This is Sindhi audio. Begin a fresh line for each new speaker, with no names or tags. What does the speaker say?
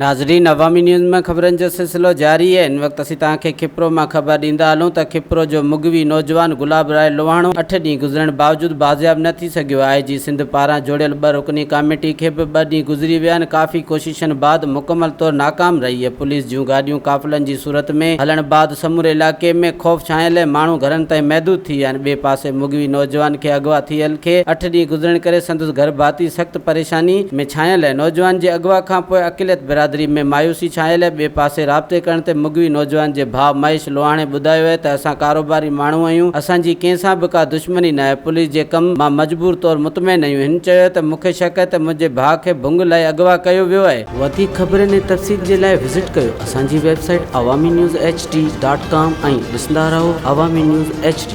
ناظرين عوامي نيوز ۾ خبرن جو سلسلو جاري آهي هن وقت اسين توهان کي کپرو مان خبر ڏيندا هلون ته کپرو جو مغوي نوجوان گلاب راء لوهاڻو اٺ ڏينهن گذرڻ باوجود بازياب نه ٿي سگهيو آء جي سنڌ پاران جوڙيل ٻه رڪني ڪاميٽي کي به ٻه ڏينهن گذري ويا آهن ڪافي ڪوششن بعد مڪمل طور ناڪام رهي آهي پوليس جون گاڏيون قافلن جي صورت ۾ هلڻ بعد سموري علائقي ۾ خوف ڇانيل ۽ ماڻهو گهرن تائين محدود ٿي ويا آهن ٻئي پاسي مغوي نوجوان کي اغوا ٿيل کي اٺ ڏينهن گذرڻ ڪري سندس گهر ڀاتي سخت پريشاني ۾ ڇانيل نوجوان جي اغوا کان پوء اقليت برادري ۾ مايوسي ڇانيل ٻئي پاسي رابطي ڪرڻ تي مغوي نوجوان جي ڀاء مهيش لوهاڻي ٻڌايو اهي ته اسان ڪاروباري ماڻهو آهيون اسان جي ڪنهن سان به ڪا دشمني ناهي پوليس جي ڪم مان مجبور طور مطمئن آهيون هن چيو ته مون کي شڪ آهي ته منهنجي ڀاء کي ڀنگ لائي اغوا ڪيو ويو آهي. وڌيڪ خبرن ۽ تفصيل جي لاء وزٽ ڪيو اسان جي website Awami news H D dot com ۽ ڏسندا رهو عوامي نيوز ايڇ ڊي.